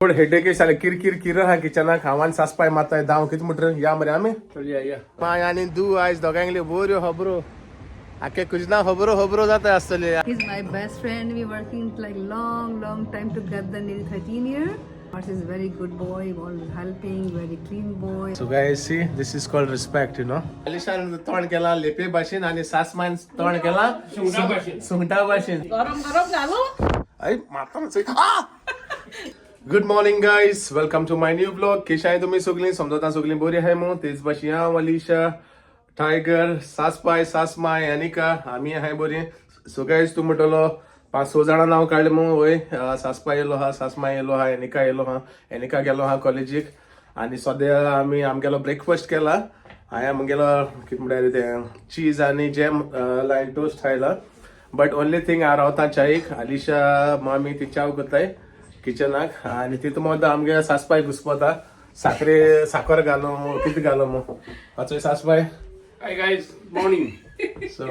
थोड हेडेक जालें, किरकिर किर आहा किचनाक. हांव सासपाय माताय धांव कितें म्हणटा, या मरे आमी. चल या या. माय आनी दू आयज दोगांयगल्यो बऱ्यो खबरो, आखे कुजना खबरो खबरो जाता आसतले. He's my best friend. We working like long, long time together, nearly 13 years. Mars is a very good boy, always helping, very clean boy. So guys, see, this is called respect, you know. अलिशान तोंड केला लेपे भाशेन आनी सासमायन तोंड केला सुंगटा भाशेन. सुंगटा भाशेन. गरम गरम घालू. आई माता. Good morning guys, welcome to my new vlog. केशाय तुम्ही सगळीं? समजता सगळीं बरी आहाय मू. तेच भाशेन हांव, अलिशा, टायगर, सासपाय, सासमाय, अनिका, आमी आहाय बरी. सो गायज, तूं म्हणटलो पांच स जाणां नांव काडलें मू. वय, सासपाय येयलो आहा, सासमाय येयलो आहा, एनिका येयलो आहा. एनिका गेलो आहा कॉलेजीक आनी सद्या आमी आमगेलो ब्रेकफास्ट केला. हांवें म्हगेलो कितें म्हणटात तें चीज आनी जॅम लायन टोस्ट खायला. बट ओनली थिंग, हांव रावता चायक, अलिशा मामी ती चाव करताय किचनाक आनी तितू मदो आमगे सासपाय घुसपता, साखरे साखर घालो कितें घालो मग हाचो सासपाय. Hi guys, morning. सो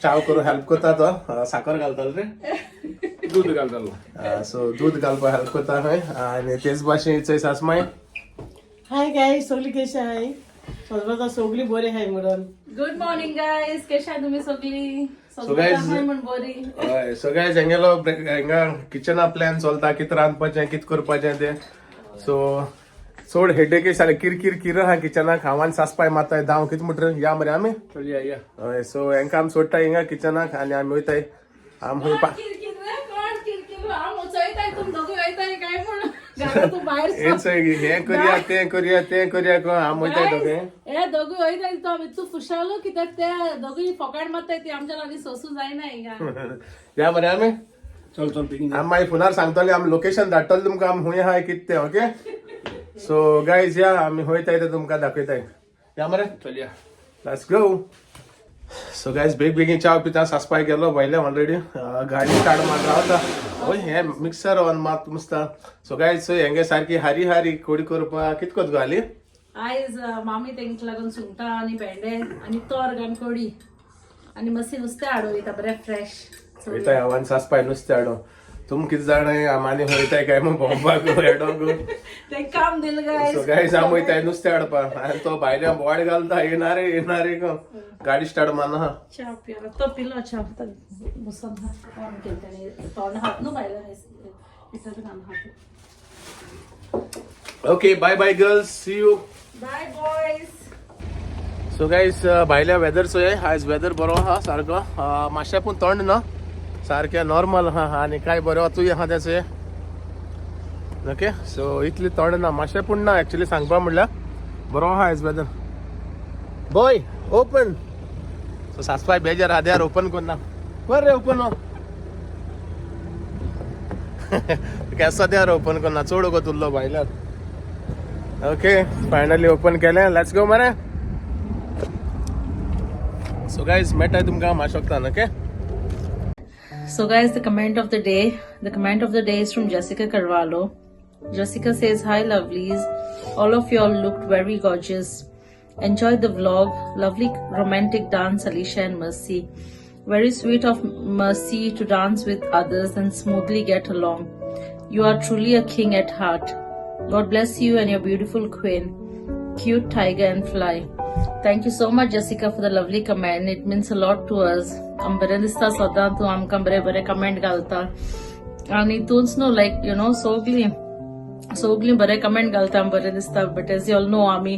चाव करून हेल्प करता तो, साखर घालतालो रे. दूध घालतालो. सो दूद घालपाक हेल्प करता खंय आनी तेच भाशेन चोय सासमाय. हाय गाय, सगळी कशी हाय? सजवता सगळी बरी हाय म्हणून. गुड मॉर्निंग गायज, कशा तुम्ही सगळी? So guys- सगळी म्हण बरी. हय, सो गायज, हेंगेलो हेंगा किचना प्लॅन चलता, कितें रांदपाचें, कितें करपाचें तें. सो चड हेडेक जालें, किरकिर किर आहा किचनाक. हांव आनी सासपाय माताय धांव कितें म्हणटा, या मरे आमी. चल या या. हय, सो हेंका आमी सोडटा हिंगा किचनाक आनी आमी वयताय आमी खंय पा किरकिर रे, कोण किरकिर? हांव वचयताय, तुम दोगूय वयताय काय म्हण घालू तूं भायर. हें चोय, हें करया, तें करया, तें करया, आमी वयताय दोगे. हे दोगूय वयताय तो आमी तूं फुशालो कित्याक ते दोगूय फोकाण मारताय ती आमच्या लागीं सोसूं जायना हिंगा. या मरे आमी. चल चल बेगीन. आमी मागीर फोनार सांगतले, आमी लोकेशन धाडटले तुमकां, आमी खंय आहाय कितें तें. ओके, सो गायज, या आमी वयताय तें तुमकां दाखयताय. या मरे. चल या. Let's go. So guys, बेग बेगीन चाव पिता. सासपाय गेलो भायले ऑलरेडी, गाडी स्टार्ट मार रावता. हय, हें मिक्सर ऑन मात मुसता. सो गायज, हेंगे सारकी हारी हारी कोडी करपाक कित कोत घाली? आयज मामी तेंक लागून सुंगटां आनी भेंडे आनी तोर घालून कडी आनी मातशें नुस्तें हाडूं वयता बरें फ्रेश. वयताय हांव आनी सासपाय नुस्तें हाडूं. तुम कितें जाणाय, आमी वयताय काय मग भोंवपाक हेडोंक. तें काम दिल गायज. सो गायज, आमी वयताय नुस्तें हाडपाक आनी तो भायल्या बोवाळ घालता, येणार रे येणार रे, गाडी स्टार्ट मारना. च्या पिलो तो, पिलो च्या बसून ऑन केलं त्याने तोंड हात न्हू भायला भितर घालून हात. Okay, bye bye girls, see you. Bye boys. So guys, भायल्या वेदर चोय. आयज वेदर बरो आहा सारको, मातशें पूण थंड ना, सारकें नॉर्मल आहा आनी काय बरें वतूय आहा तें चोय. ओके, सो इतली थंड ना, मातशें पूण ना. एक्चुली सांगपा म्हणल्यार बरो आहा आयज वेदर. Boy open. सो सासपाय बेजार आद्यार ओपन करना. कर रे ओपन, केसो द्यार ओपन करना, चड गो तुल्लो भायल्यार. ओके, फायनली ओपन केलें. Let's go मरे. सो गायज, मेळटाय तुमकां मातशें वखदान. Okay. So, guys, the comment of the day. The comment of the day is from Jessica Carvalho. Jessica says, "Hi, lovelies. All of y'all looked very gorgeous. Enjoyed the vlog. Lovely romantic dance, Alicia and Mercy. Very sweet of Mercy to dance with others and smoothly get along. You are truly a king at heart. God bless you and your beautiful queen. Cute tiger and fly." Thank you so much, Jessica, for the lovely comment. It means a lot to us. आम बरें दिसता सदां तूं आमकां बरें बरें comment घालता आनी तूंच न्हू, लायक you know, सगलीं सगलीं बरें कमेंट घालता, बरें दिसता. But as you all no, आमी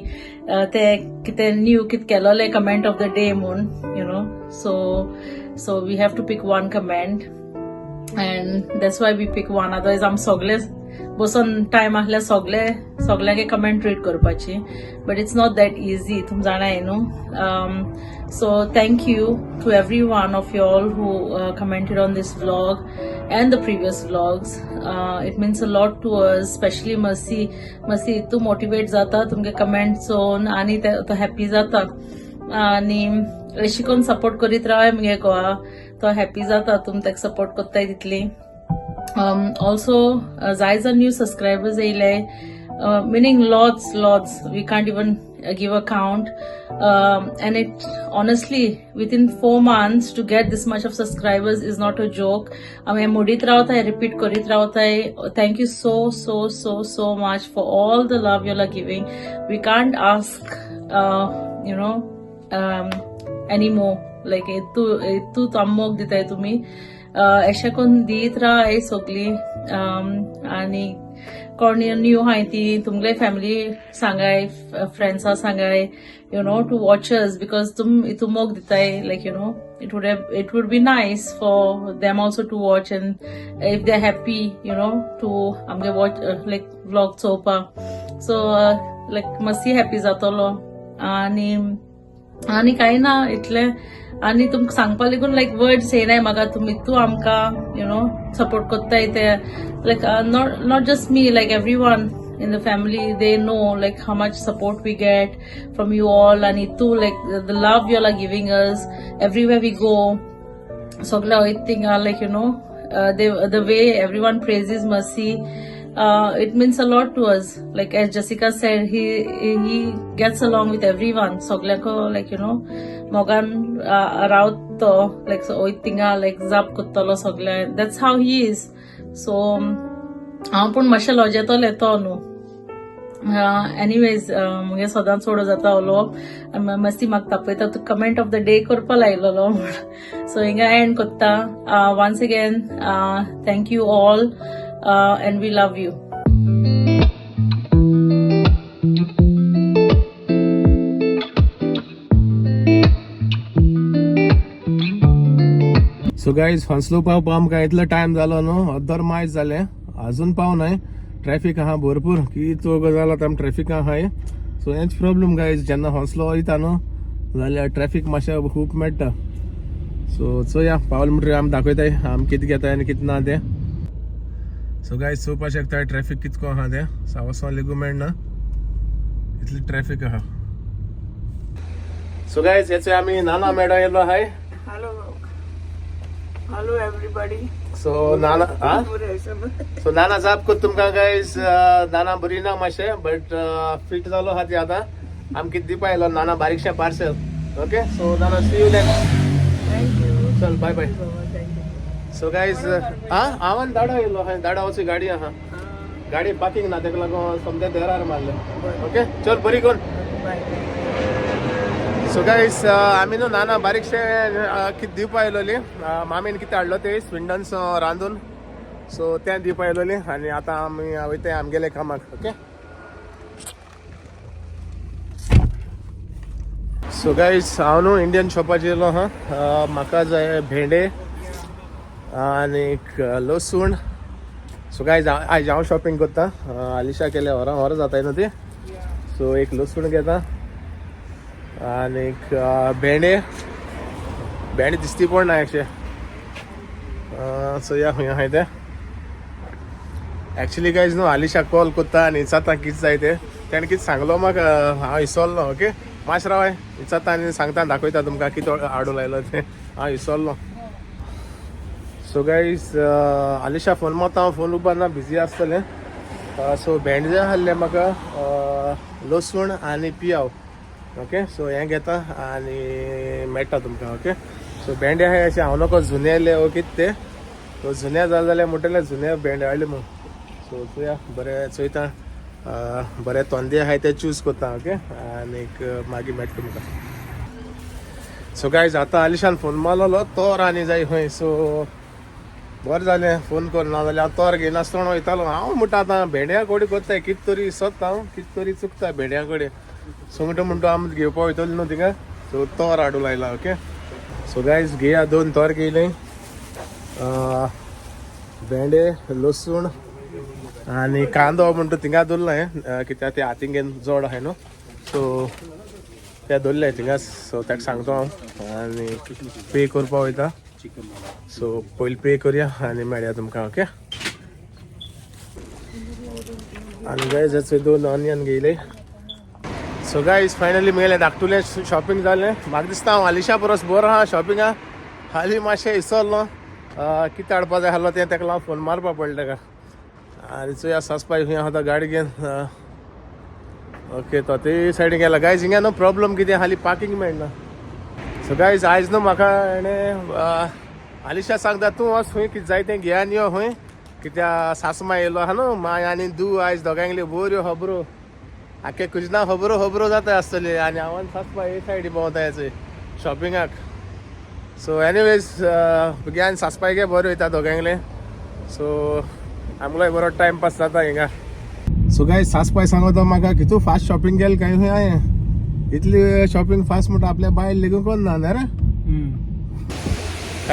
ते कितें न्यू कितें केलोलें कमेंट ऑफ the day म्हूण, so we have to pick one comment and that's why we pick one. Otherwise आम सगळे बसून टायम आहल्यार सगळे सगळ्यांके कमेंट रीड करपाची, but it's not that easy, तुम जाणाय न्हू. So thank you to every one of you all who commented on this vlog and the previous vlogs. It means a lot to us, especially Mercy. Mercy तूं motivate जाता तुमगे comments चोवन आनी तो happy जाता आनी अशी करून सपोर्ट करीत राव मुगे घोवा. तो हॅप्पी जाता तुम ताका सपोर्ट करताय तितली. ऑल्सो जाय जाण न्यू सबस्क्रायबर्स येयले, Meaning lots, we can't even give a count. And it honestly, within 4 months to get this much of subscribers is not a joke. I mean, modit रावताय, repeat करीत रावताय. Thank you so so so so much for all the love you all are giving. We can't ask anymore. Like इतू मोग दिताय तुमी, अशें करून दीत राव सगळी. आनी कोण न्यू आहाय ती तुमगे फॅमिली सांगाय, फ्रेंड्सां सांगाय, you know, to watch us, because तुम इतू मोग दिताय. Like you know, it would be nice for them also to watch, and if they are happy, you know, to आमगे वॉच लायक व्लॉग चोवपा. सो लायक मातशी हॅपी जातलो. आनी आनी कांय ना इतलें. आनी तुमकां सांगपा लेगून लायक वर्ड्स येनाय म्हाका. तुमी तूं आमकां you know support कोत्ताय ते, like not just me, like everyone in the family, they know like how much support we get from you all. आनी तूं like the love you all are giving us everywhere we go, सगळ्या वयता थिंगा, like you know, the way everyone praises Mercy, it means a lot to us. Like as Jessica said, he gets along with everyone. सगळ्यांको like you know मोगान रावत तो, लायक वयता थिंगा लायक जाप कोत्तलो सगळ्या. That's how he is. So हांव पूण मातशें लजेतलें तो न्हू. एनिवेज, मुगे सदांच चड जाता उलोवप, मस्ती म्हाका तापयता. तूं कमेंट ऑफ the day करपा लायलेलो म्हूण. सो हिंगा एंड कोत्ता. Once again thank you all, and we love you. So guys, Hounslow पावपा आमकां इतलो टायम जालो न्हू, अर्दर मायज जालें, अजून पाव नाय. ट्रॅफिक आहा भरपूर, कितको गजाल आतां ट्रॅफिक आहाय. सो हेंच प्रॉब्लम गायज, जेन्ना हॉन्सलो वयता न्हू जाल्यार ट्रॅफिक मातशें खूब मेळटा. सो चोया पावल म्हणटकीर आमी दाखयताय आमी कितें घेताय आनी कितें ना तें. सो गायज चोवपा शकता ट्रॅफिक कितको आहा तें, सावसो लेगून मेळना इतली ट्रॅफिक आहा. सो गायज हेचे आमी नाना मेडा येयलो आहाय. Hello, hello everybody. सो नाना हा सो नाना जाप कोत तुमकां गायज. नाना बरी ना मातशें, बट फिट जालो आहा ती आतां. आम कितें दिवपा आयलो नाना बारीकशें पार्सल. ओके, सो नाना see you then. Thank you. चल बाय बाय. Thank you. So guys, हा हांव दाडा येयलो आहा, दाडा वचूं गाडी आहा, गाडी पार्किंग ना तेका लागून सोमतें देरार मारलें. ओके चल बरी कोन. बाय. सो गायज आमी न्हू नाना बारीकशें कितें दिवपा आयलोली, मामीन कितें हाडलो ते स्विंडन्स रांदून, सो तें दिवपा आयलोली. आनी आतां आमी वयताय आमगेले कामाक. ओके, सो गायज हांव न्हू इंडियन शॉपाचेर येयलो आहा. म्हाका जाय भेंडे आनीक लसूण. सो गायज आयज हांव शॉपिंग करता, आलिशा केल्या वरां वरां जाताय न्हू ती. सो एक लसूण घेता आनीक भेंडे, भेंडे दिसती पण ना अशे. सो या खंय आहाय ते. एक्चुली गायज न्हू आलिशा कॉल करता आनी विचारता कितें जाय तें, तेणें कितें सांगलो म्हाका, हांव विसरलो. ओके मातशें रावाय, विचारता आनी सांगता, दाखयता तुमकां कितें हाडून लायलो तें, हांव विसरलो. सो गायज आलिशा फोन मारता, हांव फोन उबारना, बिजी आसतलें. सो भेंडे जाय आहले म्हाका, लसूण आनी पियाव. ओके, सो हें घेता आनी मेळटा तुमकां. ओके, सो भेंडे आहाय अशें हांव नको जुने आयले वो कितें ते, सो जुने जाले जाल्यार म्हणटलें जुने भेंडे हाडले म्हूण. सो चोया बरें चोयता, बरें तोंदे आहाय ते चूज करता. ओके, आनीक मागीर मेळटा तुमकां. सो गायज आतां आलिशान फोन मारलेलो, तोर आनी जाय खंय. सो बरें जालें फोन कर, ना जाल्यार हांव तोर घेयनासतना वयतालो. हांव म्हणटा आतां भेंड्या कडेन करताय कितें तरी सत, हांव कितें तरी चुकता भेंड्या कडेन. सो म्हणटा म्हणटा आमी घेवपा वयतली न्हू थिंगा, सो तोर हाडून लायला. ओके, सो गायज घेया, दोन तोर घेयले, भेंडे, लसूण आनी कांदो म्हणटा थिंगा दवरला हें, कित्याक ते हातीन घेवन जोड आहाय न्हू, सो ते दवरले थिंगा. सो ताका सांगता हांव आनी पे करपा वयता. सो पयलीं पे करया आनी मेळया तुमकां. ओके, आनी गायज हेचे दोन ऑनियन घेयले. सो गायज फायनली मुगेलें धाकटुलें शॉपिंग जालें. म्हाका दिसता हांव आलिशा परस बरो आहा शॉपिंगा. हालीं मातशें विसरलो कितें हाडपा जाय आहलो तें, ताका लागून फोन मारपा पडलें ताका. आनी चोया सासपाय खंय आहा तो गाडी घेवन. ओके तो ते सायडीन गेला. गायज हिंगा न्हू प्रॉब्लम कितें हाली पार्किंग मेळना. सो गायज आयज न्हू म्हाका हेणें आलिशा सांगता तूं वच खंय कितें जाय तें घेवन यो खंय, कित्या सासमा येयलो आहा न्हू माय आनी दू आयज दोगांयगल्यो बऱ्यो खबरो, आख्खे कुजना खबरो खबरो जाता आसतली. आनी हांव आनी सासमा हे सायडी भोंवता चोय शॉपिंगाक. सो एनिवेज भुरग्यान सासपायगे बरें वयता दोगांयगले, सो आमगेलोय बरो टायम पास जाता हिंगा. सो गायज सासपाय सांगता म्हाका की तूं फास्ट शॉपिंग केली काय खंय हांवें इतली शॉपिंग फास्ट म्हणटा आपल्या बायल लेगून कोण ना रे.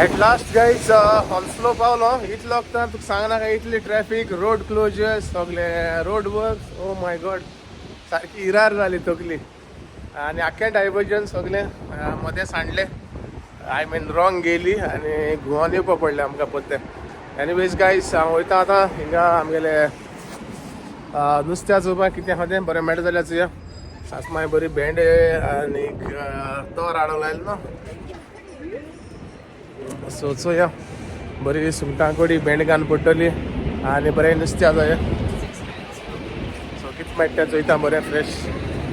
एट लास्ट गायज हॉन्सलो पावलो. इतलो वखदां तुका सांगना काय इतली ट्रॅफिक, रोड क्लोजर्स, सगळे road works, oh my God, सारकी इरार जाली तकली. आनी आख्खें डायवर्जन सगळें मदें सांडलें, I mean wrong गेली आनी घुंवोन येवपा पडलें आमकां परतें. एनिवेज गायज हांव वयता आतां हिंगा आमगेले नुस्त्या चोवपाक कितें आहा तें बरें मेळटा जाल्यार चोया. सासमाय बरी भेंडे आनीक तोर हाडूंक लायलो न्हू, सो चोया बरी सुंगटां कडी भेंडे घालून पडटली आनी बरें नुस्त्या जाय. सो कितें मेळटा चोयता बरें फ्रेश.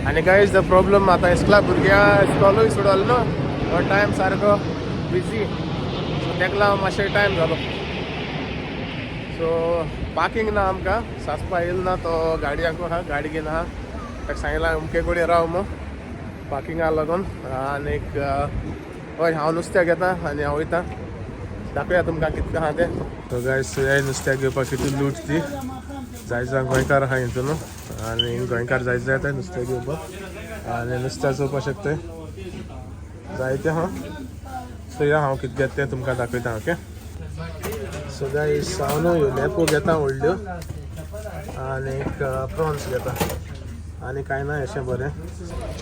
आनी गायज the problem आतां इस्कला भुरग्यां इस्कॉलूय सोडलो न्हू, हो टायम सारको बिजी, सो तेका लागून मातशें टायम जालो. सो पार्किंग ना आमकां, सासपा येयल ना तो गाडयांकू आहा, गाडी घेवन आहा, ताका सांगलां अमके कडेन राव म्हूण पार्किंगा लागून. आनीक हय हांव नुस्त्याक घेता आनी हांव वयता, दाखोवया तुमकां कितलें आहा तें. सो गायज हे नुस्त्याक घेवपाक कितली लूट ती, जाय जाण गोंयकार आहा हितून न्हू, आनी गोंयकार जाय जाय येता नुस्तें घेवपाक आनी नुस्त्या चोवपाक शकता जायते आहा. सो या हांव कितें घेता तें तुमकां दाखयता. ओके सो गायज हांव न्हू ह्यो लेपो घेता व्हडल्यो आनीक प्रॉन्स घेता आनी कांय ना अशें बरें.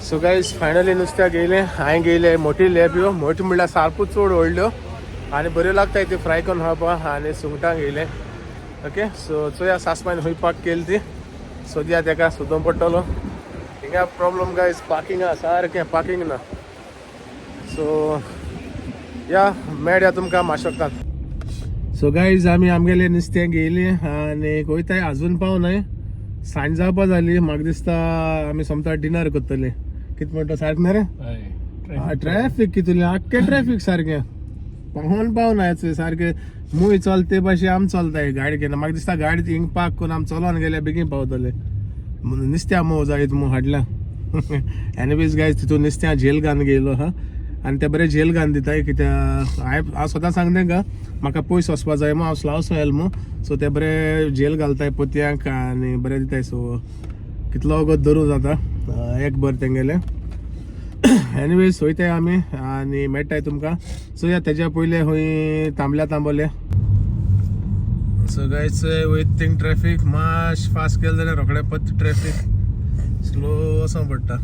सो गायज फायनली नुस्त्याक घेयलें हांवें, घेयलें मोटी लेपयो, मोटी म्हणल्यार सारको चड व्हडल्यो आनी बऱ्यो लागता त्यो फ्राय करून खावपाक. आनी सुंगटां घेयलें. ओके सो चोया सासमायन खंय पार्क केली ती सोदया, तेका सोदूंक पडटलो. हिंगा प्रॉब्लम गायज पार्किंग आहा सारकें पार्किंग ना. सो या मेळया तुमकां मातशें वखदान. सो गायज आमी आमगेले नुस्तें घेयलें आनी वयताय अजून पावनाय, सांज जावपा जाली. म्हाका दिसता आमी सोमता डिनर करतले. कितें म्हणटा सारकें न्ही रे? ट्रॅफिक कितलें आख्खें ट्रॅफिक सारकें पावोन पावना सारकें मूय चलते भाशेन आमी चलताय गाडी घेवन. म्हाका दिसता गाडी हिंग पार्क करून आमी चलोन गेल्यार बेगीन पावतले. नुस्त्या मोव जायत म्हूण हाडल्या. एनिवेज गायज तितून नुस्त्या झेल घालून गेलो आहा आनी ते बरें झेल घालून दिताय, कित्याक हांवें हांव स्वता सांगलें का म्हाका पयस वचपा जाय म्हूण, हांव स्लावसो येयलो म्हूण. सो ते बरें झेल घालताय पोतयांक आनी बरें दिताय. सो कितलो वगत धरूं जाता एक बर तेंगेलें. एनिवेज वयताय आमी आनी मेळटाय तुमकां. सो या तेज्या पयलें खंय थांबल्या तांबोले. सो गायज वयता थिंग ट्रॅफिक मातशें फास्ट केलें जाल्यार रोखडें पत्त ट्रॅफिक स्लो वचोंक पडटा.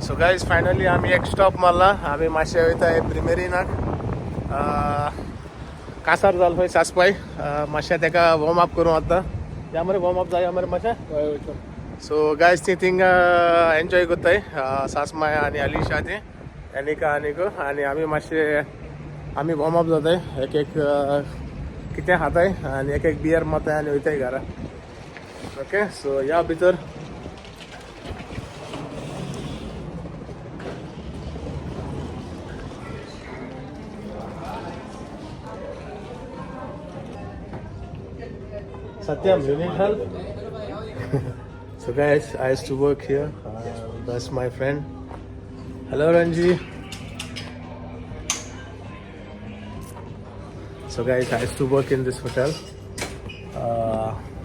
सो गायज फायनली आमी एक स्टॉप मारला, आमी मातशे वयता प्रिमेरीनाक. कासार जालो खंय सासपाय, मातशें तेका वॉर्म अप करूं आतां. या मरे वॉर्म अप जाय मरे मातशें. सो गायज ती थिंगा एन्जॉय करताय सासमाय आनी अलिशा ती एनिका आनीक, आनी आमी मातशे आमी वॉर्म अप जाताय, एक एक कितें खाताय आनी एक एक बियर मारताय आनी वयताय घरा. ओके सो या भितर. Satyam, you need help? So guys, I used to work here. That's my friend. Hello Ranji. So guys, I used to work in this hotel.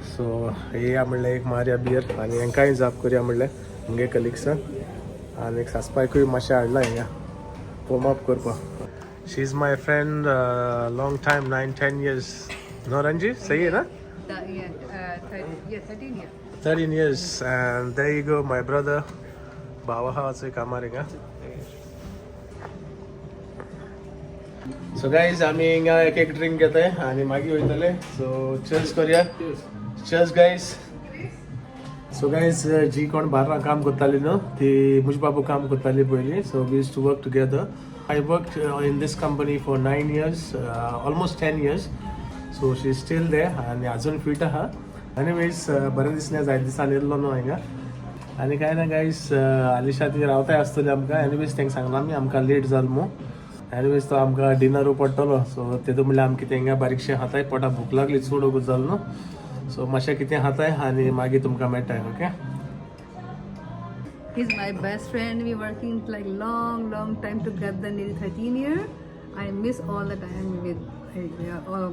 So येया म्हणलें एक मारया बियर आनी हेंकांय जाप करया म्हणलें मुगे कलिग्सांक, आनी एक सासपायकूय मातशें हाडलां हिंगा वॉर्म अप करपाक. She is my friend long time, 9-10 years. No Ranji, सही है ना? Yeah, 13 years. 13 years, and there you go, my brother भावा आहा कामार हिंगा. सो गायज आमी हिंगा एक एक ड्रिंक घेताय आनी मागीर वयतले. सो चर्स करया. Cheers guys. सो गायज जी कोण बार्रां काम करताली न्हू ती म्हजे बाबू काम करताली पयलीं. So we used to work together. I work in this company for 9 years, almost 10 years. So she still there आनी अजून फिट आहा. एनिवेज बरें दिसलें जायते दिसान येयल्लो न्हू हिंगा. आनी कांय ना गायज, आलिशा ती रावताय आसतली आमकां. एनिवेज तांकां सांगलां आमी, आमकां लेट जाल मू. एनिवेज तो आमकां डिनरू पडटलो. सो तेतून म्हणल्यार आमकां तेंगा बारीकशें खाताय, पोटा भूक लागली चड वगत जालो न्हू. सो मातशें कितें खाताय आनी मागीर तुमकां मेळटाय. Okay. He's my best friend. We working like long, long time together, nearly 13 years. I miss all the time with,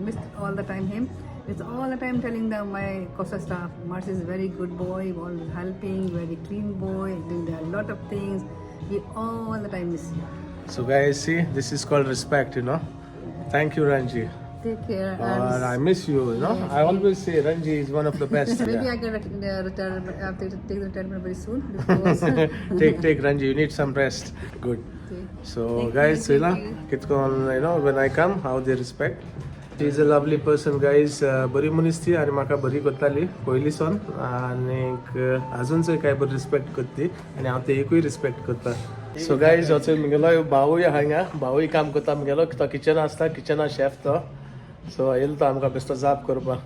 miss all the time him. It's all the time telling the my Costa staff, Mars is very good boy, always helping, very clean boy, doing a lot of things. We all the time miss him. So guys, see, this is called respect. Thank you, Ranji. Take care. I miss you, you know. I always say Ranji is one of the best. Maybe I can retire. I have to take the retirement very soon because Take Ranji, you need some rest. Good. So guys, Thank Sila, you. कितकोन, when I come, how they respect. She is a lovely person, guys. बरी मनीस ती आनी म्हाका बरी करताली पयलीं सावन, आनीक अजून काय बरी रिस्पेक्ट करती आनी हांव ते एकूय रिस्पेक्ट करता. सो गायज, हो चोय म्हगेलो भावूय आहा हिंगा, भावूय काम करता म्हगेलो, तो किचना आसता, किचना शेफ तो. सो येयलो तो आमकां बेश्टो जाप करपाक.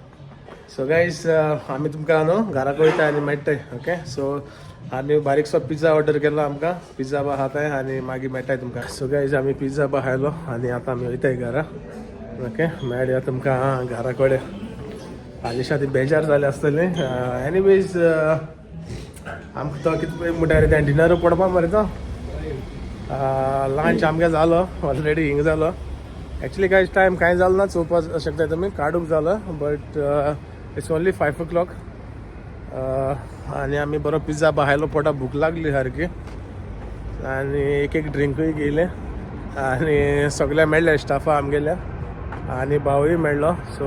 सो गायज, आमी तुमकां न्हू घराक वयता आनी मेळटाय. ओके. सो आनी बारीकसो पिझ्झा ऑर्डर केलो आमकां, पिझ्झा बा खाताय आनी मागीर मेळटाय तुमकां. सो गायज, आमी पिझ्झा बा खायलो आनी आतां आमी वयताय घरा. ओके, मेळया तुमकां घरा कडेन. आलिशा ती बेजार जाले आसतली. एनिवेज, आमकां तो कितें म्हणटा रे, तें डिनर पडपा मरे तो लंच आमगे जालो ऑलरेडी, हिंग जालो. एक्चुली कांय टायम कांय जालो ना, चोवपाक शकता तुमी, काडूंक जालो, but it's only 5 o'clock. आनी आमी बरो पिझ्झा बा खायलो, पोटा भूक लागली सारकी, आनी एक एक ड्रिंकूय घेयलें आनी सगळे मेळ्ळे स्टाफा आमगेल्या आनी भावूय मेळ्ळो. सो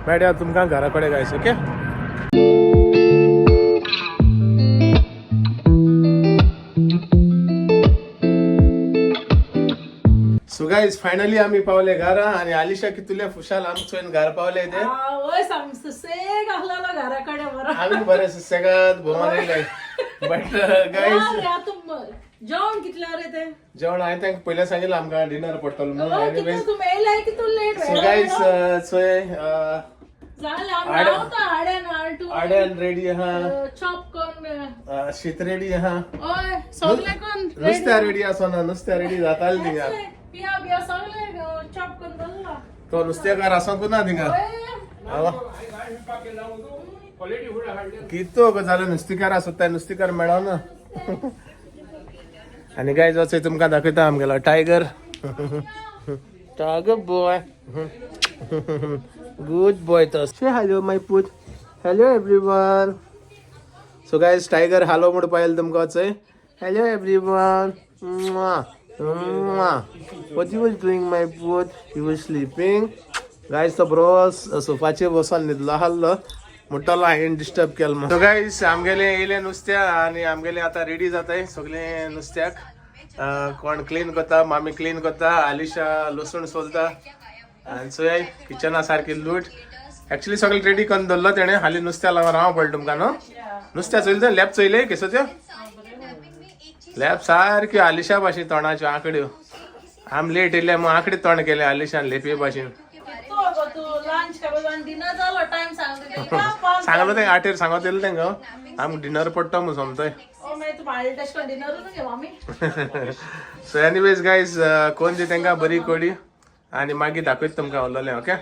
मेळया तुमकां घरा कडेन guys. Okay. So guys, finally आमी पावले घरा आनी आलिशा कितुले फुशाल आमचो घर पावले ते. आवय, सुसेग आसलेलो घरा कडेन बरो. आमी बरें सुसेगाद भोंवन येयले, बट गायज, आतां जेवण कितल्या रे ते? जेवण हांवें तांकां पयलें सांगिल्लें आमकां डिनर पडटलो म्हणून. एनिवेज, कितू तुमी येयले कितू लेट? सो गायज, चोय जालें, आमी रावता आड्यान आल्टू. आड्यान रेडी आहा. चॉप कोन्न. शीत रेडी आहा. हय, सगळें कोन्न. नुस्त्या रेडी आसना, नुस्त्या रेडी जातालें थिंगा. पिया बिया सगळें चॉप कोन्न दवरला. तो नुस्तेकार आसोंकू ना थिंगा. क्वालिटी फूड हाडले. कितो जालें, नुस्तेकार आसता, नुस्तेकार मेळना. आनी गायज, वचय तुमकां दाखयता आमगेलो tiger. Tiger boy, good boy तो. Say hello my पूत. Hello everyone. So guys, tiger hello म्हणपा येयलो तुमकां वचय. Hello everyone. What you was doing, my पूत? You was sleeping? Guys, तो बरो सोफाचेर बसून न्हिदलो आहलो, म्हणटलो हांवें डिस्टर्ब केलो म्हूण. सो गायज, आमगेलें येयलें नुस्त्या आनी आमगेलें आतां रेडी जाताय सगळें नुस्त्याक. कोण क्लीन करता, मामी क्लीन करता, आलिशा लसूण सोलता आनी चोय किचना सारकी लूट. एक्चुली सगळें रेडी करून दवरलो तेणें, हालीं नुस्त्या लागून राव पडलें तुमकां न्हू. नुस्त्या चोयलें तें लेप चोयलें केसोच्यो लेप सारक्यो आलिशा भाशेन तोंडाच्यो आंकड्यो. आम लेट येयले म्हूण आंकडे तोंड केलें आलिशान लेपये भाशेन. लंच डिनर जालो, टायम सांगलो. सांगलो तें आटेर सांगत येयलें तेंका आमकां डिनर पडटा म्हूण सोमतोय. डिनरूच घे मामी. सो एनिवेज गायज, कोण दी तांकां बरी कोडी आनी मागीर दाखयता तुमकां उरलेलें. ओके.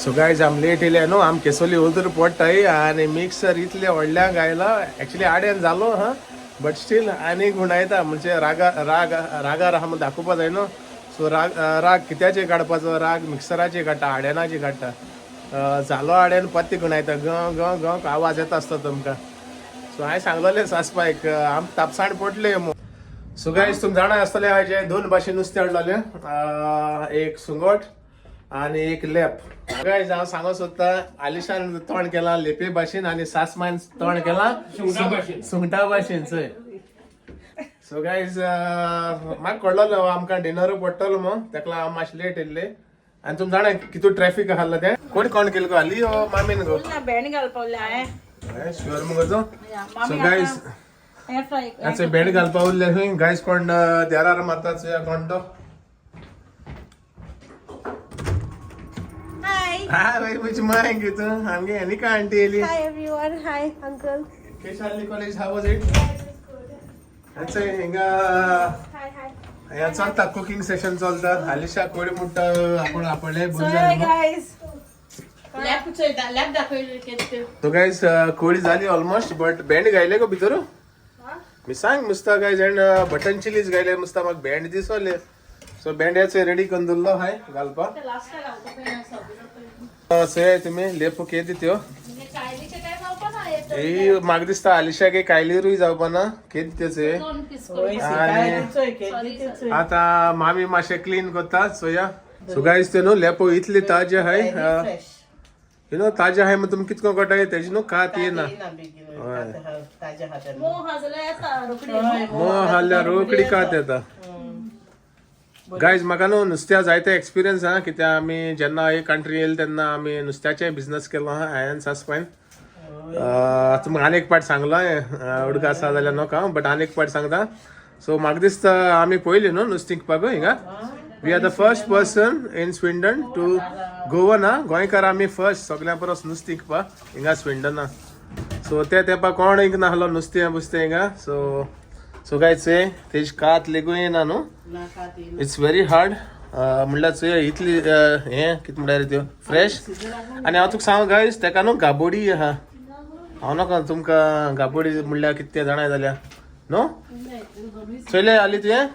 सो गायज, आम लेट येयले न्हू, आम केसोली उलतूर पडटाय आनी मिक्सर इतले व्हडल्यांक आयला. एक्चुली आड्यान जालो हा, बट स्टील आनी गुंडायता म्हणजे रागा राग रागार आहा म्हूण दाखोवपा जाय न्हू. सो राग राग कित्याचेर काडपाचो? राग मिक्सराचेर काडटा, आड्यानाचेर काडटा. जालो आड्यान पत्ती गुंडायता, ग ग ग आवाज येता आसता तुमकां. सो हांवें सांगलेलें सासपायक, आम तापसाण पडले. सो गायज, तुम जाणा आसतले हाजे दोन भाशेन नुस्तें हाडलेलें, एक सुंगट आनी एक लेप. गायज, हांव सांगो सोदता, आलिशान तोंड केलां लेपे भाशेन आनी सासमायन तोंड केलां सुंगटा भाशेन. सुंगटा भाशेन चोय. सो गायज, म्हाका कळ्ळो आमकां डिनरू पडटलो म्हूण, तेका लागून हांव मातशें लेट येयल्लें. आनी तुम जाणा कितू ट्रॅफीक आसलो तें. कोण कोण केलें गो, हाली ओ मामीन गो? भेंड घालपा हांवें. शुअर मुगो तो. So guys, air fry. आतां भेंड घालपा उरले खंय. गायज, कोण देरार मारता चोया कोण तो. Hi. हाय बाई, म्हजी माय गे तूं आमगे एनिका आंटी येयली. Hi everyone. Hi uncle. केश आहली college? How was it? अच्छा, हिंगा ह्या चलता कुकिंग सेशन चलता. आलिशा कोळी मुट्टा आपण आपले. गायज. लॅब दाखवली. तो गायज, कोळी झाली ऑलमोस्ट, बट भेंड गायले गो भितर. मी सांग मुस्ता गायज, अँड बटन चिलीज गायले मुस्ता, म्हाका भेंड दिसले. सो भेंड्याचे रेडी करून दिल्लो हाय घालपा. सय तुमी लेपो के दित्यो ही म्हाका दिसता आलिशाक कायलीरूय जावपा ना. के दित्यो? आणि आता मामी मातशें क्लीन करता. सोया, सो गायज, ते न्हू लेपो इतले ताजे हाय, you know, ताजे हाय. मग तुमी कितको कटाय तेजी न्हू कात येना. ताज्या हातान. मोह हाडल्यार रोकडी कात येता. गायज, म्हाका न्हू नुस्त्या जायते एक्सपिरियन्स आहा, कित्याक आमी जेन्ना एक कंट्री येयले तेन्ना आमी नुस्त्याचे बिझनस केलो आहा हांवें सासपायन. तुमकां आनी एक पाट सांगलो, उडका आसा जाल्यार नोका हांव, बट आनी एक पाट सांगता. सो म्हाका दिसता आमी पयली न्हू नुस्तीं विकपाक हिंगा. We are the first person in Swindon to Goa ना, गोंयकार आमी फर्स्ट सगळ्यां परस नुस्तीं विकपाक हिंगा स्विंडना. सो ते तेंपा कोण हिंग नासलो नुस्तें बुस्तें हिंगा. सो सो गायज, चोय, तेजी कात लेगून येना न्हू. It's very hard. म्हणल्यार चोय, इतली हें कितें म्हणल्यार त्यो फ्रेश. आनी हांव तुका सांगू गायज, तेका न्हू गाबोडी आहा. हांव नाका तुमकां गाबोडी म्हणल्यार कितें तें जाणाय जाल्यार न्हू. चोयले आली तुवें,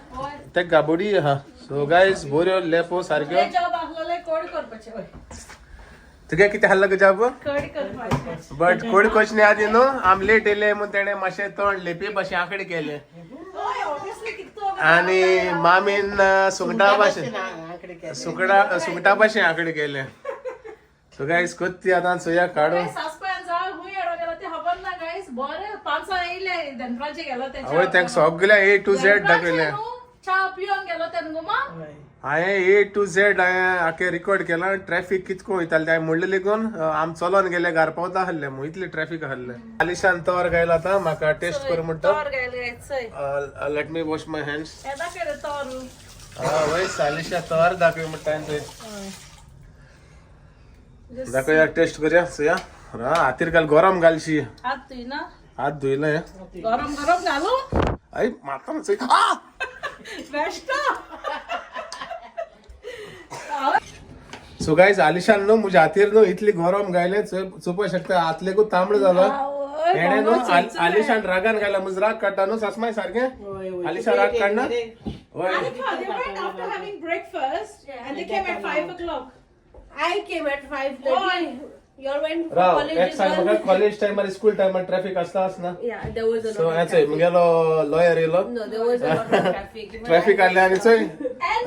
तेका गाबोडी आहा. सो गायज, बऱ्यो लेपो सारक्यो. जॉब आसलेले कोड करपाचे. तुगे कितें हाडला गो जॉब? कोड करपाचे. बट कोड कोच न्ही आदी न्हू, आम लेट येयले म्हूण तेणें मातशें तोंड लेपी भाशेन आंकडे केले. आनी मामीन सुंगटा भाशेन, सुंगटा सुंगटा भाशेन आंकडे केले. सो गायज, कोत्ती आतां चोया काडून. सासपायान जाव हुंय येडो गेलो ते खबर ना गायज. बरें पांचां येयले दनपारचे गेलो. आवय, तांकां सगळें ए टू झेड दाखयलें. च्या पिवन गेलो तेन्ना गोमा. हांवें ए टू झेड हांवें आखे रिकॉर्ड केला. ट्रॅफिक कितको वयतालें तें म्हणलें लेगून आम चलोन गेले, घार पावता आहले मू, इतले ट्रॅफिक आहले. आलिशान तोर गायला, आतां म्हाका टेस्ट कर म्हणटा. तोर गायले गायज, चोय. Let me wash my hands. हे दाखय रे तोर. वय आलिशा तोर दाखय म्हणटा तें. दाखया, टेस्ट करया. चोया, हातीर घाल, गरम घालशी. हात धुय ना. हात धुयले. गरम गरम घालू. आई माता. बेश्ट. सो गायज, आलिशान न्हू म्हज्या हातीर न्हू इतली गरम गायले, चोवपाक शकता, हातलेकूच तांबडो जालो. हेणे न्हू आलिशान रागान गायला, म्हजो राग काडटा न्हू सासमाय सारकें. आलिशा राग काडना, हय. They went after having breakfast and they came at 5 o'clock. I came at 5:30. You all went for Rao college एक as सांग well? म्हाका, कॉलेज टायमार स्कूल टायमार ट्रॅफिक आसता आसना? Yeah, there was a so lot of हें चोय, traffic. मुगेलो lawyer येयलो. No, there was a lot of traffic. Even traffic I आसलें आनी चोय,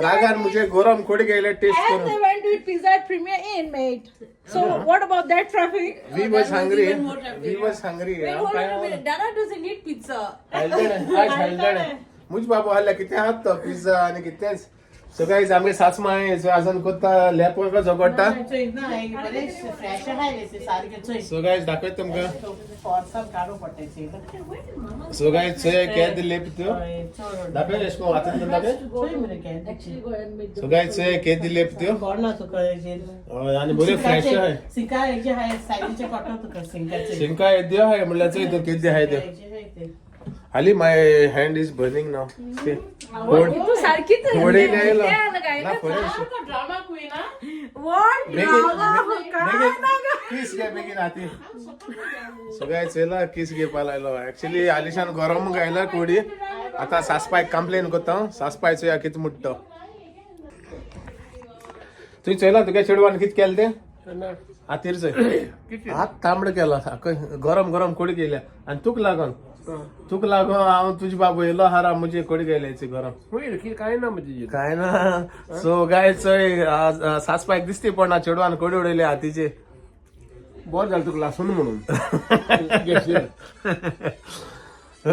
रागान म्हजे गरम कोडी गेले टेस्ट And करून. they went to eat pizza at Premier Inn, mate. So what about that traffic? We Oh, was that was hungry. even more traffic. We was hungry. Wait, hold on a minute. Dada doesn't eat pizza. मुज बाबू हाडल्या कितें आहात तो pizza आनी कितेंच. So guys, आमगे सासमाय आजून कोत्ता, लेपो झगडटा. फ्रेश आहाय सारकें चोय. सो गायज, दाखयता तुमकां. फोर्सान काडूं पडटा चोय. सो गायज, चोय केद लेप त्यो. दाखय रेश्मा, हातांतल्यान दाखय. चोय मरे केद. Actually, go and meet so guys, चोय केद लेप त्यो. कोण ना तुका हेजेर. हय, आनी बऱ्यो फ्रेश आहाय. सिंका हेजे हाय, सायडीचे कोटो तुका सिंकाचे. शिंका येद्यो आहाय म्हणल्यार चोय तूं केद्यो आहाय त्यो. हाली my hand is burning now. तू सारखीच होडे येयलो. गायला. ना, फुडें. ड्रामा क्वीन हा. What बेगीन drama? बेगीन किस घे बेगीन हाती. सो गायज, चोयला, किस घेवपा लायलो. एक्चुली आलिशान गरम गायला कोडी. आतां सासपायक कंप्लेन करता हांव. सासपाय चोया कितें म्हणटा. तुवें चोयला तुगे चेडवान कितें केलें तें? हातीर चोय, हात तांबडो केला. आकय, गरम गरम कोडी गेल्या. आनी तुका लागून हांव तुजे बाबू येयलो हारा, म्हजी कोडी गेल्या गरम. काय ना म्हणजे. काय ना. सो गाय, चोय, सासपायक दिसती पण चेडवान कोडी उडयले हातीचे. बरं झालं तुका लासून म्हणून गॅसीर.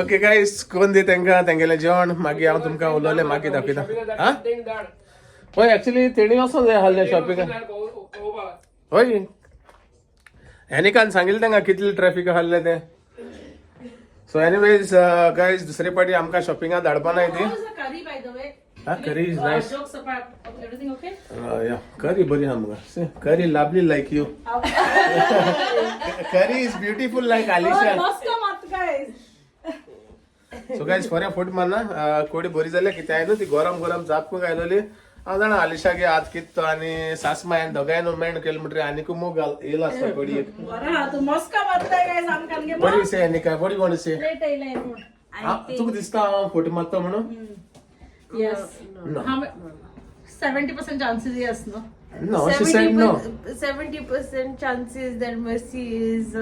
ओके गायस, कोण दी तांकां तेंगेलें जेवण, मागीर हांव तुमकां उलयलें मागीर दाखयता. हा, हय, एक्चुली तेणी वचोंक जाय आहलें शॉपिंगाक. हय, एनिकान सांगिल्लें तांकां कितलें ट्रॅफीक आहलें तें. सो एनिवेज गायज, दुसरे पाटी आमकां शॉपिंगाक धाडपा नाय ती. How is the curry, by the way? हा, curry is nice. Jokes apart, everything okay? Yeah, curry बरी आहा मुगो. Curry lovely like you. Curry is beautiful like Alisha. मस्त. Guys. सो गायज फोऱ्या फोट मारना कोडी बरी जाल्या कितें हांवें न्हू ती गरम गरम जापकूंक आयलोली. हांव जाणा आलिशा गे हात कित्तो आनी सासमायन दोगांय न्हू मेण केलें म्हणटरी आनीकू मोग येयलो आसता कोडयेक. बरं हा तू मस्का मारताय गायज आमकां गे. बरी से आनी काय बरी कोण से लेट येयलाय म्हूण. तुका दिसता हांव फोट मारता म्हणून? Yes. No. 70% chances yes, no? No, she said no. 70% chances that Mercy is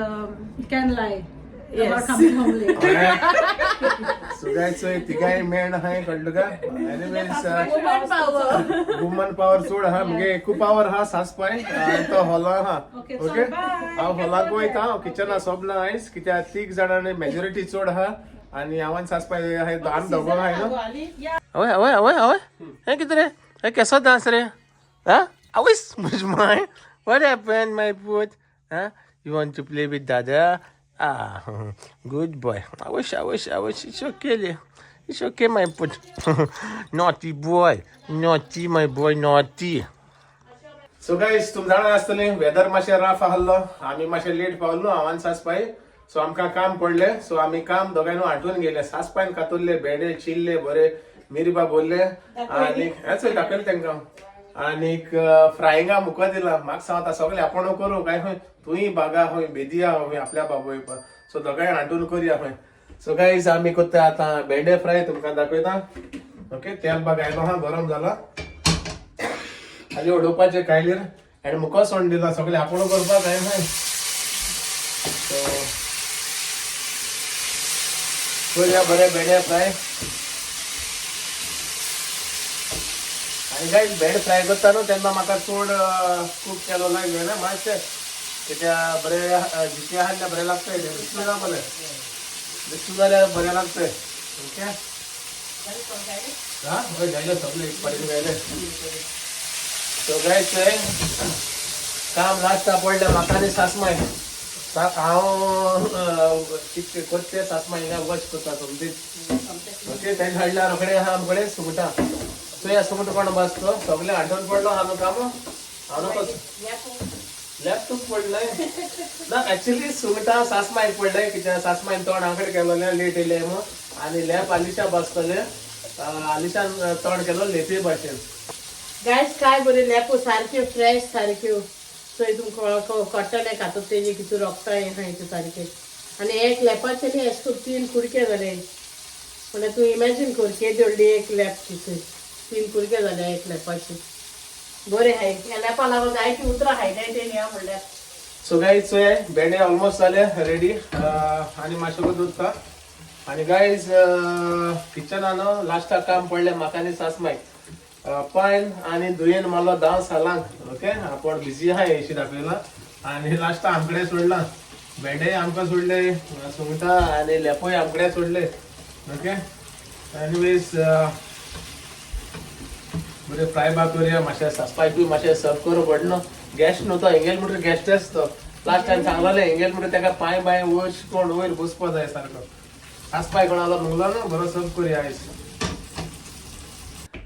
can lie Yes. About coming home late. So guys, तिगाय मेण हाय कळ्ळें तुका. Anyways, woman power. Woman power चड आहा मुगे एकू पावर आहा सासपाय आनी तो हॉला आहा. Okay, okay चल, bye. हांव हॉलाक वयता. हांव किचना सोबना आयज कित्याक तीग जाणांनी मेजॉरिटी चड आहा आनी हांव आनी सासपाय आहाय आमी दोगां आहाय न्हू. आवय आवय आवय आवय, हें कितें रे, हें केसो डांस रे? हा आवयस म्हज my, what happen my पूत? हा, you want to play with Dada? Ah, good boy. आवश आवश आवश, it's okay रे, it's okay my पूत. Naughty boy, naughty my boy, naughty. So guys, तुम जाणा आसतलें वेदर मातशें राफ आहलो, आमी मातशें लेट पावलो हांव आनी सासपाय. सो आमकां काम पडलें, सो आमी काम दोगांय न्हू आठवून गेले. सासपायन कातुरले भेंडे चिल्ले बरे मिरबा बोल्ले आनी हें चोय दाखयलें तांकां आनीक फ्रायिंगा मुखार दिला. म्हाका सांगता सगळें आपूण करूं काय खंय तुंय बागा खंय बेदिया खंय आपल्या बाबोय. सो दोगांय हांटून करया खंय. सो गायज, आमी करता आतां भेंडे फ्राय, तुमकां दाखयता. ओके, तेल बा घायलो आहा, गरम जाला, खाली उडोवपाचें कायलीर आनी मुखार सोडून दिला सगळें आपूण करपाक काय खंय. सो करूया बरें भेंडे फ्राय. आनी गायज, भेंडे फ्राय करता न्हू तेन्ना म्हाका चड कूक केलो लायक जायना मातशें, कित्याक बरें जिते आहा तेन्ना बरें लागता, दिसलें ना बरें दिसलें जाल्यार बरें लागतंय. ओके, हा हय घायलें सगळें एक पाटी घायलें. सो गायज, थंय काम लास्टा पडलें म्हाका आनी सासमाय. हांव कितें करते सासमाय हिंगा वॉच करता सोमतीच. ओके, तें हाडल्या रोखडें आहा आमकडे सुंगटां. चोया सुंगट कोण बसतो सगळें आठवण पडलो हांव काम हांव लॅपटॉप पडलें ना. ऍक्च्युली सुंगटां सासमायक पडलें कित्याक सासमायन तोंड आमकडे केलोलें, लेट येयलें म्हूण. आनी लॅप आलिशा बसतलें, आलिशान तोंड केलो लेपे भाशेन. गायस, काय बरे लेपो, सारक्यो फ्रेश सारक्यो. चोय तुमकां कळटलें खातो तेजे कितू रोगता हें आहाय तें सारकें. आनी एक लेपाचे न्ही अशें करून तीन कुडके जाले म्हणल्यार तूं इमॅजीन कर केदी व्हडली एक लेप तिची, तीन कुडके जाले एक लेपाचे. बरें हाय ह्या लेपा लागून जायतीं उतरां खायताय ते न्ही म्हणल्यार. सो गायज, चोय भेंडे ऑलमोस्ट जाले रेडी आनी मातशें उरता. आनी गायज, किचनान लास्टाक काम पडलें म्हाका आनी सासमायक. पायन आनी दुयेन मारलो धांव सालांक. ओके, आपूण बिजी आहा एशी दाखयला आनी लास्टाक आमकडे सोडला भेंडे, आमकां सोडले सुंगटां आनी लेपोय आमकडे सोडले. ओके, एनिवेज, बरें फ्राय बा करूया मातशें. सासपायकूय मातशें सर्व करूं पडना. गॅस्ट न्हू तो हेंगेल म्हणटकीर गॅस्टच तो. लास्ट टायम सांगलेलें हेंगेल म्हणटकीर ताका पांय बांय वयर कोण वयर बसपा जाय सारको. सासपाय कोणालो म्हणलो न्हू, बरो सर्व करूया आयज.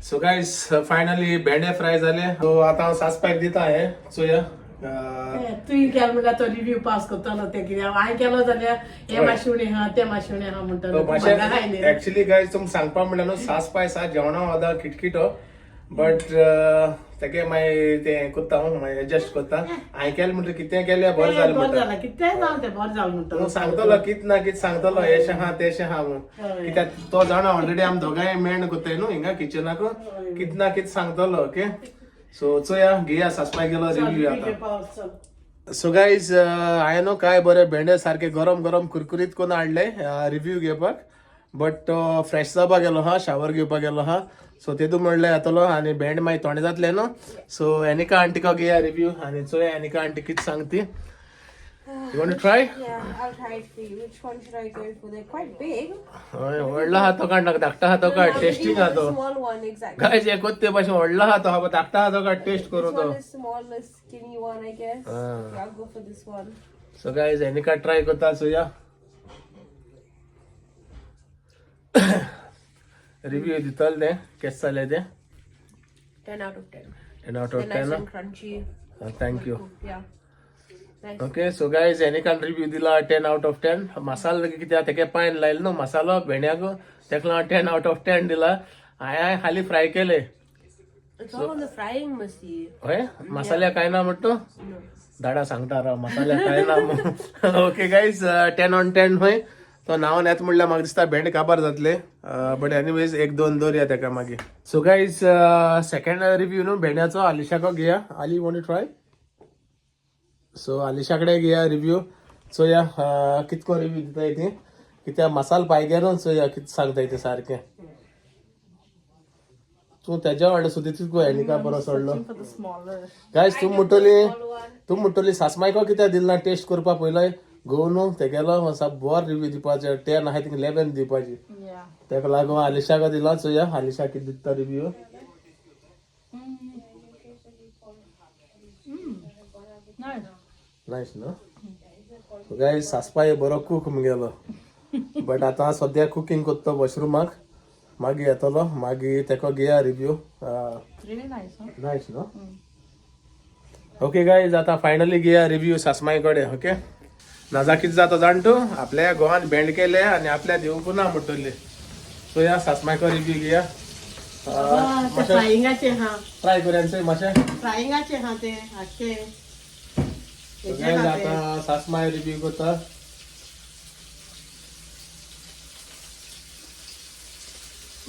सो गायज, फायनली भेंडे फ्राय जाले. सो आतां हांव सासपायक दिता हें, चोया. तुवें केलो म्हणल्यार तो रिव्यू पास करतलो तें, कित्याक हांवें केलो जाल्यार हें मातशें उणें आहा, तें मातशें उणें आहा म्हणटलो. तूं भांगर खाय न्ही. ऍक्च्युली गायज, तुमकां सांगपा म्हणल्यार न्हू सासपाय सा जेवणा वदा किटकिटो, बट तेगे मागीर तें करता हांव, मागीर एडजस्ट करता. हांवें केलें म्हणटकीर कितें केलें बरें जालें बरें म्हणटा. जालें, कितेंय जावं तें बरें जालें म्हणटलो. तूं सांगतलो कित ना कित सांगतलो, हेशें आहा तेशें आहा म्हूण. कित्याक तो जाणा ऑलरेडी आमी दोगांय मेण करताय न्हू हिंगा किचनाक, कित ना कित सांगतलो. ओके, सो चोया घेया सासपाय गेलो रिव्यू आतां. पावस चल. सो गायज, हांवें न्हू काय बरे भेंडे सारके गरम गरम कुरकुरीत करून हाडले रिव्यू घेवपाक, बट तो फ्रेश जावपाक गेलो हा, शावर घेवपाक गेलो हा. सो तेतू म्हणलें येतलो आनी भेंड मागीर थोंडे जातले न्हू. सो एनिका आंटीका घेया रिव्यू आनी चोया एनिका आंटी कितें सांगती. You want try? Yeah, I'll try it for you. Which one should I go for? They're quite big. हय, व्हडलो हा तो काड, धाकटा हा तो काड, टेस्टिंग हा तो. Small one, exactly. गायज, एकूच ते भाशेन व्हडलो हा तो, हा धाकटा हा तो काड, टेस्ट करूं This तो. one is small, the skinny one, I guess. Yeah, I'll go for this one. So guys, Aneka try करता, चोया रिव्यू दितले तें केस जालें तें. 10 out of 10. 10 out of They're nice 10. and crunchy. Thank you. Yeah. Okay, so guys, एनिकान review दिला 10 out of 10. मसालो कित्याक तेके pine लायलो न्हू मसालो भेंड्याक, तेका लागून 10 out of 10 दिला. हांवें खाली फ्राय केले. It's all on the frying, Masi. हय, मसाल्या काय ना म्हणतो दाडा सांगता राव, मसाल्या काय ना. Okay guys, 10 on 10. हय, तो नांवान येत म्हणल्यार म्हाका दिसता भेंड काबार जातले, बट एनिवेज एक दोन दवरया तेका मागीर. सो गायज, सेकंड रिव्यू न्हू भेंड्याचो आलिशाको घेया. आली, वॉन्ट ट्राय? सो आलिशा कडेन घेया रिव्यू. चोया कितको रिव्यू दिता ती, कित्याक मसाल पाय गेलो. चोया कितें सांगता ते सारकें. तूं तेज्या वांगडा सुद्दां तितको एनिका बरो सोडलो. For the smaller. गायज, तूं म्हणटली सासमायको कित्याक दिल ना टेस्ट करपा पयलो घोव न्हू तेगेलो साप बरो रिव्यू दिवपाचे, 10 आहाय तिका 11 दिवपाची. तेका लागून आलिशाक दिला. चोया आलिशा कितें दिता रिव्यू. Nice. नायस न्हू? गायज, सासपाय बरो कूक मुगेलो, बट आतां सद्या कुकींग करता वॉशरुमाक. मागीर येतलो, मागीर तेका घेया review. It's really nice, huh? Nice न्हू? ओके गायज, आतां फायनली घेया रिव्यू सासमाय कडेन. ओके, नाजा कितें जाता जाण तूं, आपल्या गोवान भेंड केले आनी आपल्या दिवंक ना म्हणटले. सो ह्या सासमायको रिव्यू घेया. फ्रायिंगाचे हा. ट्राय करूया मातशें. फ्रायिंगाचे हा ते आख्खे. So guys, आतां सासमाय रिव्यू करता.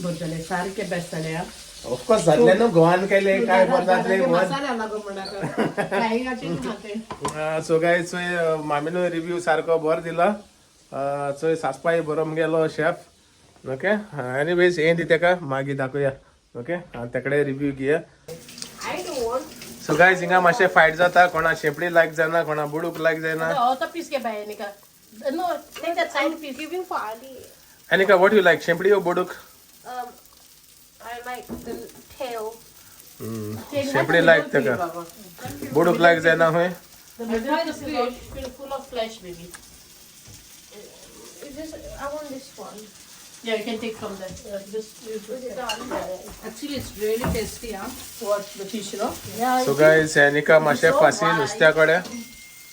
बरें जालें, सारकें बेस्ट जालें हा. ऑफकोर्स जातले न्हू, गोवान केले काय बरें जातले. मसाला लागो म्हणटा, फ्रायिंगाचे हा ते. सो गायज, चोय मामीनो रिव्यू सारको बरो दिला. चोय सासपाय बरो मुगेलो शेफ. ओके, एनिवेज हें दी तेका, मागीर दाखोवया. ओके, आनी तेकडे रिव्यू घेया. I don't want. So guys, हिंगा मातशें फायट जाता, कोणा शेंपडी लायक जायना, कोणा बुडूक लायक जायना. हो, तो पीस घे बाय Anika. No, take that side piece. Giving for Ali. Anika, what you like, शेंपडी ओ बुडूक? I like the tail. शेंपडी लायक तेका, बुडूक लायक जायना खंय. The middle piece is all full of flesh, baby. Is this? I want this one. Yeah, you can take from that. This, Is it done? Actually, it's really tasty, huh? What, the fish, you know? Yeah. So guys, Anika मातशें फासी नुस्त्या कडेन.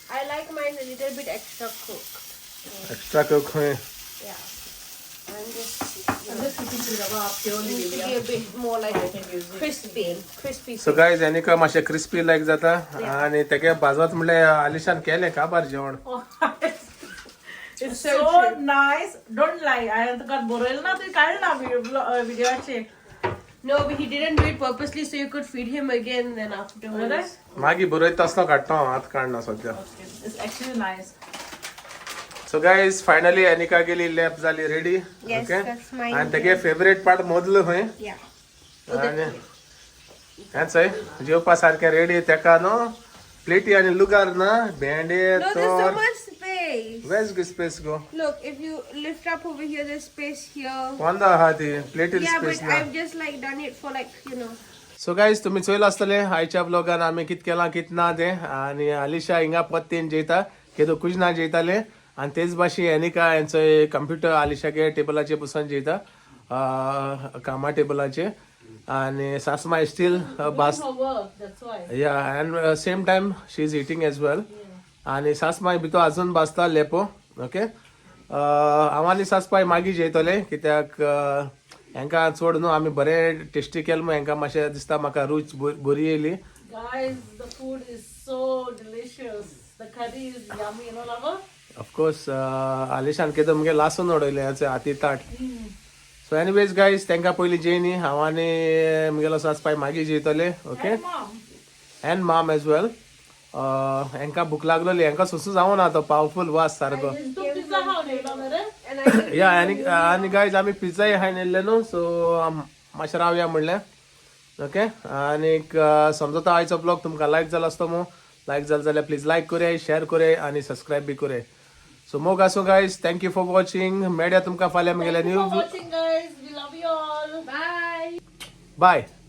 I like mine a little bit extra cooked. Extra cook खंय. Yeah. I'm just I'm just keeping it up purely, needs to baby. be a bit more like crispy, crispy. So guys, Anika मातशें crispy लायक जाता आनी तेगे बाजात म्हणल्यार आलिशान केलें काबार जेवण. It's so nice. Don't lie. I तुका बरयलं ना, तुवें काडलं ना व्हिडिओचे. No, but he didn't do it purposely, so you could feed him again then afterwards. मागीर बरयता आसतना काडटा हांव, आतां काडना सद्या. It's actually nice. So guys, finally Anika गेली लॅब जाली ready. Yes, that's mine. आनी तेगे फेवरेट पार्ट मदलो खंय. Yeah. आनी हेंच हय जेवपा सारकें रेडी. तेका न्हू प्लेटी आनी लुगार ना भेंडे. No, there's so तोर much space. Veg space go. Look, if you lift up over here, there's space here. पोंदा आहा ती प्लेटीर Yeah, space but ना. I've just like done it for like. So guys, तुमी चोयला आसतले आयच्या ब्लॉगान आमी कित केलां कित ना तें. आनी आलिशा हिंगा पत्तीन जेयता, केदो कुजना जेयताले. आनी तेच भाशेन एनिका हेंचो कंप्युटर आलिशागे टेबलाचेर बसून जेयता, कामा टेबलाचेर. आनी सासमाय स्टील बास. For work, that's why. Yeah, and same time she is eating as well. आनी सासमाय भितर अजून बासता लेपो. ओके, हांव आनी सासपाय मागीर जेयतले, कित्याक हेंकां चड न्हू आमी बरें टेस्टी केलें म्हूण हेंकां मातशें दिसता म्हाका रूच बरी येयली. Guys, the food is so delicious. The curry is yummy, you know, lover? Of course, आलिशान केदो मुगे लासून उडयलें हें हाती ताट. सो एनिवेज गायज, तांकां पयलीं जेयनी, हांव आनी मुगेलो सासपाय मागीर जेयतले. Okay. Mom. And mom as well. हेंकां भूक लागलोली, हेंकां सोसूं जावना तो पावरफूल वास सारको. तू पिझ्झा खावन येयलो मरे? And I या, आनी आनी गायज, आमी पिझ्झाय खायन येयल्ले न्हू, सो मातशें रावया म्हणलें. ओके, आनीक समजता आयचो ब्लॉग तुमकां लायक जाला आसतो मू. लायक जालो जाल्यार प्लीज लायक करया, शेअर करया आनी सबस्क्रायब बी करया. सो मोग आसूं guys, thank you for watching. मेळया तुमकां फाल्यां म्हगेल्या Thank you new for watching, guys. We love you all. Bye. Bye.